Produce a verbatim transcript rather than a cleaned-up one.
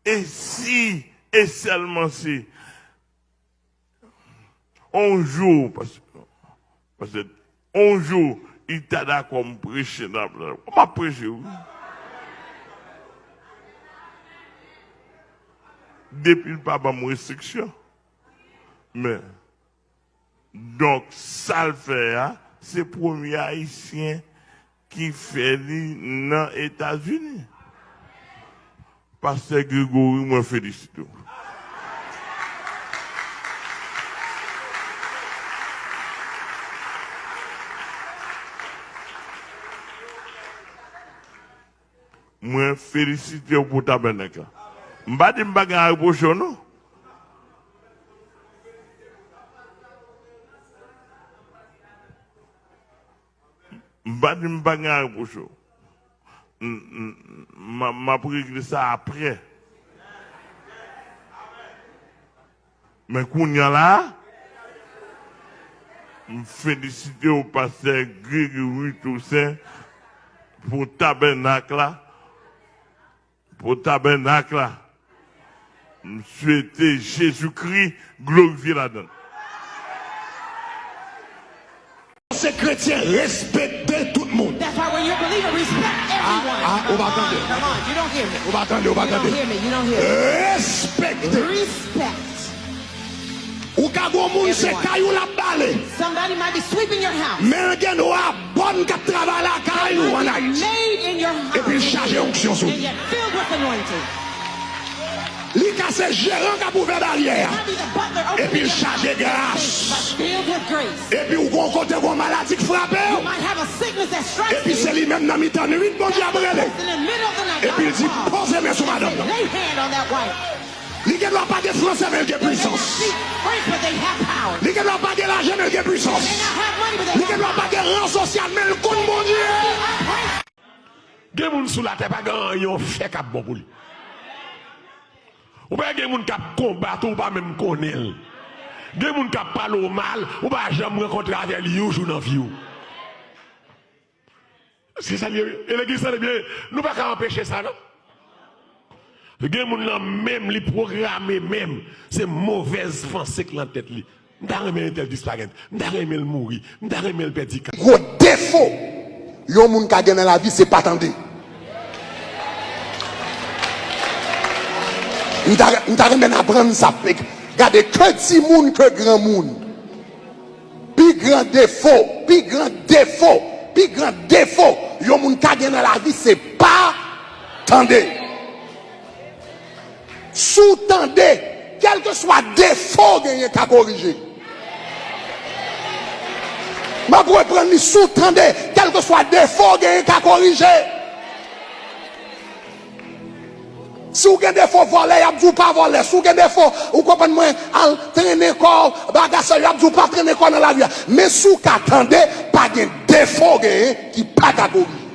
E si, e sèlman si, on jou, paske, paske on jou, li ta dakò m preche nan, m ap preche, wi. Depi l pa ban m restriksyon. Men, donk, sa l fè a, se premye Ayisyen ki fè li nan Etazini. Pastè Gregory, mwen felisite w. Mwen felisite w pou tabènak la. M pa di m pa gen a repwoche w, non. M pa di m pa gen a repwoche w. M, m, m, m ap regle sa apre. Men kounye a la, m felisite w, pastè Gregory Toussaint, pou tabènak la, pou tabènak la. M swete Jezikri glorifye ladan l. Se kretyen, respekte tout moun. That's why when you're a believer, respect everyone. Ah, ah, ou pa tande. Come on, you don't hear me. Ou pa tande, ou pa tande. You don't hear me, you don't hear me. Respekte. Respect. Ou ka gon moun se kay ou l ap bale. Somebody might be sweeping your house. Men l gen dwa bòn k ap travay lakay ou an Ayiti. Made in your house. Epi l chaje onksyon sou li. And yet filled with anointing. Li ka se jeran k ap ouvè baryè a. Epi l chaje gras. Epi ou gon kote gon maladi k frape w. Epi se li menm nan mitan nwit Bondye ap rele. Epi l di, poze men sou madanm nan. Li gen dwa pa gen franse men l gen pwisans. Li gen dwa pa gen lajan men l gen pwisans. Li gen dwa pa gen ran sosyal men l konn Bondye. Gen moun sou latè pa gen anyen w fè k ap bon pou li. Ou pa gen moun k ap konbat ou, ou pa menm konnen l. Gen moun k ap pale w mal, ou pa janm rankontre avè li yon jou nan vi w. Se sa l ye, wi. E legliz, tande byen, nou pa ka anpeche sa, non. Gen moun nan menm, li pwograme menm, se movèz panse k nan tèt li. M ta renmen entèl disparèt. M ta renmen l mouri. M ta renmen l pèdi kay. Gwo defo yon moun ka gen nan lavi, se pa tande. M ta, m ta renmen n aprann sa. Gade, ke timoun, ke granmoun. Pi gran defo, pi gran defo, pi gran defo yon moun ka gen nan lavi, se pa tande. Si w tande, kèlkeswa defo w genyen ka korije. M ap reprann li, si w tande, kèlkeswa defo w genyen ka korije. Si w gen defo vòlè, y ap di w pa vòlè. Si w gen defo, ou konprann mwen, al trennen kò w, bagay sa yo, y ap di w pa trennen kò w nan lari a. Men si w ka tande, pa gen defo w genyen ki pa ka korije.